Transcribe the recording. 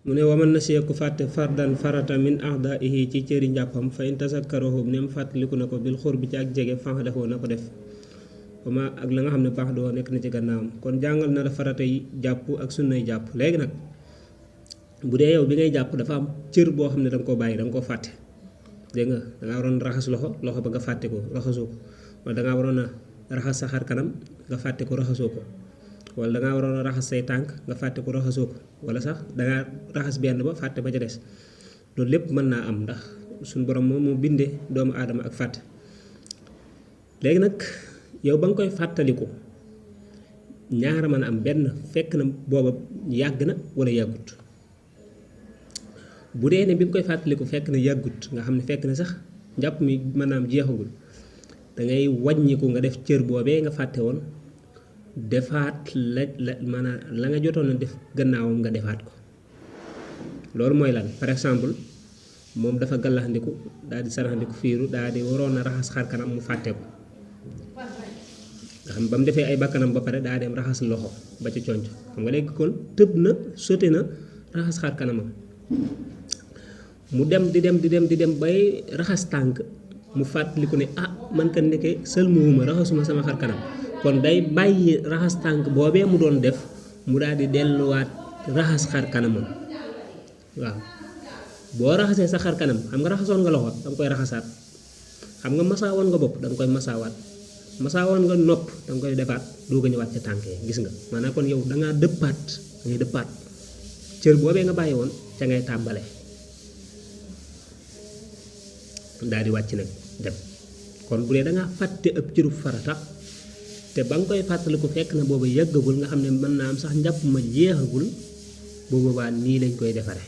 mu ne waman nasiya ku fàtte fardan farata min a'daa'ihi ci cëri njàppam fa in tasakkarahu nem fàttaliku na ko bil xurbi ci ak jege fa'alahu na ko def wama ak la nga xam ne baax doo nekk na ci gannaawam kon jàngal na la farata yi jàpp ak sunnay jàpp léegi nag bu dee yow bi ngay jàpp dafa am cër boo xam ne danga koo bàyyi danga koo fàtte dégg nga dangaa waroon raxas loxo ba nga fàtte ko raxasoo ko wala dangaa waroon a raxas sa xar kanam nga fàtte ko raxasoo ko wala dangaa waroon a raxas say tànk nga fàtte ko raxasoo ko wala sax dangaa raxas benn ba fàtte ba ca des loolu lépp mën naa am ndax suñu borom moom moo bindee doomu aadama ak fàtte léegi nag yow ba nga koy fàttaliku ñaara mën a am benn fekk na booba yàgg na wala yàggut bu dee ne bi nga koy fàttaliku fekk na yàggut nga xam ne fekk na sax njàpp mi maanaam jeexagul da ngay wàññiku nga def cër boobee nga fàtte woon defaat la maanaam la nga jotoon a def gannaawam nga defaat ko loolu mooy lan par exemple moom dafa gallaxndiku daal di saraxndiku fiiru daal di waroon a raxas xar kanam mu fàtte ko nga xam ba mu defee ay bakkanam ba pare daa dem raxas loxo ba ci conc xam nga léegi kon tëb na sote na raxas xar kanamam mu dem di dem bay raxas tànk mu fàttaliku ne man ka ndeke sëlmuwuma raxasuma sama xar kanam kon day bàyyi raxas tànk boobee mu doon def mu daal di delluwaat raxas xar kanamam waaw boo raxasee sa xar kanam xam nga raxasoon nga loxo danga koy raxasaat xam nga masaawoon nga bopp danga koy masaawaat masaawoon nga nopp danga koy defaat doog a ñëwaat ca tànk yi gis nga maanaam kon yow dangaa dëppaat dangay dëppaat cër boobee nga bàyyi woon ca ngay tàmbale daal di wàcc nag dem kon bu dee dangaa fàtte ab cëru farata te ba nga koy fàttaliku fekk na booba yàggagul nga xam ne mën naa am sax njàpp ma jeexagul bu boobaa nii lañ koy defare